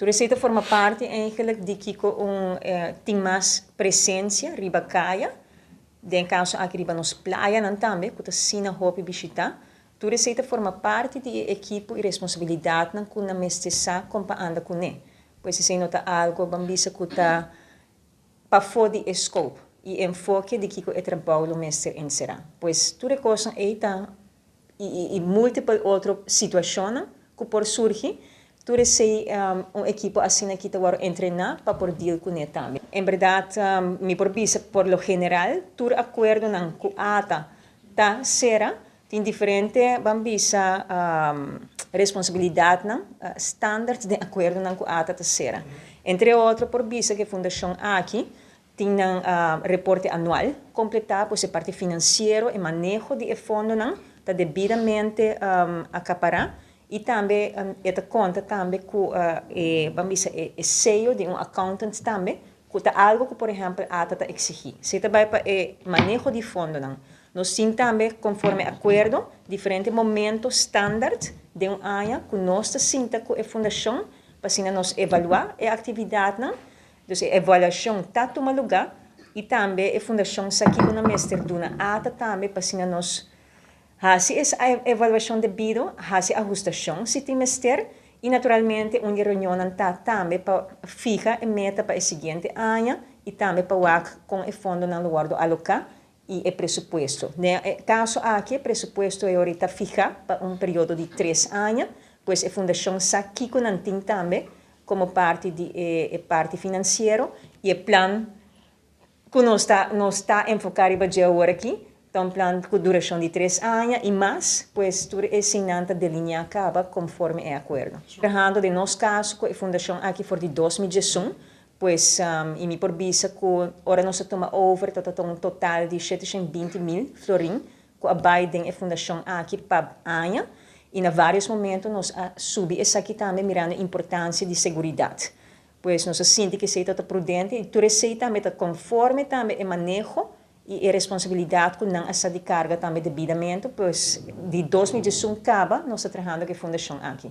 Tur esey ta forma parti eigenlijk di kico un tin mas presencia riba caya, den caso aki riba nos playanan tambe, cu ta asina hopi bishita. Tur esey ta forma parti di e ekipo y responsabilidadnan cu nan mester sa con pa anda cune. Pues esey no ta algo, ban bisa, cu ta pafo di e scope y enfoke di kico e trabou lo mester encera. Pues tur e cosnan ey ta y multiple otro situacionnan cu por surgi, tur esey un ekipo asina aki ta wordo entrena pa por deal cune tambe. En berdad, mi por bisa, por lo general, tur acuerdonan cu ATA ta cera, tin diferente, ban bisa, responsabilidadnan standard den acuerdonan cu ATA ta cera. Entre otro, por bisa cu e fundacion aki tin un reporte anual completa, pues e parti financiero y maneho di fondonan ta debidamente acapara y tambe ta conta tambe cu e, ban bisa, e seyo di un accountant tambe, cu ta algo cu, por ehempel, ATA ta exigi. Si ta bay pa e maneho di fondonan, nos tin tambe, conforme acuerdo, diferente momento standard di un aña cu nos ta sinta cu e fundacion pa asina nos evalua e actividadnan. Dus e evaluacion ta tuma luga y tambe e fundacion sa kico nan mester duna ATA tambe pa asina nos haci e evaluacion debido, haci ahustacion si tin mester y naturalmente un reunion ta tambe pa fiha e meta pa e siguiente aña y tambe pa wak con e fondonan lo wordo aloca y e presupuesto. Den caso aki, e presupuesto ta ahorita fiha pa un periodo di 3 aña, pues e fundacion sa kico nan tin tambe como parti di e parti financiero y e plan cu nos ta enfoca riba awor aki, ta un plan cu duracion di 3 aña y mas, pues tur esey ta delinea caba conforme e acuerdo. Trahando den nos caso cu e fundacion aki for di 2011, pues y mi por bisa cu ora nos a tuma over, ta un total di 720 mil florin cu a bay den e fundacion aki pa aña y na varios momento nos a subi esaki tambe, mirando e importancia di seguridad. Pues nos a sinti cu esey ta prudente y tur esey tambe ta conforme tambe e maneho y e responsabilidad cu nan a di carga tambe debidamente, pues di 2011 caba nos ta trahando cu e fundacion aki.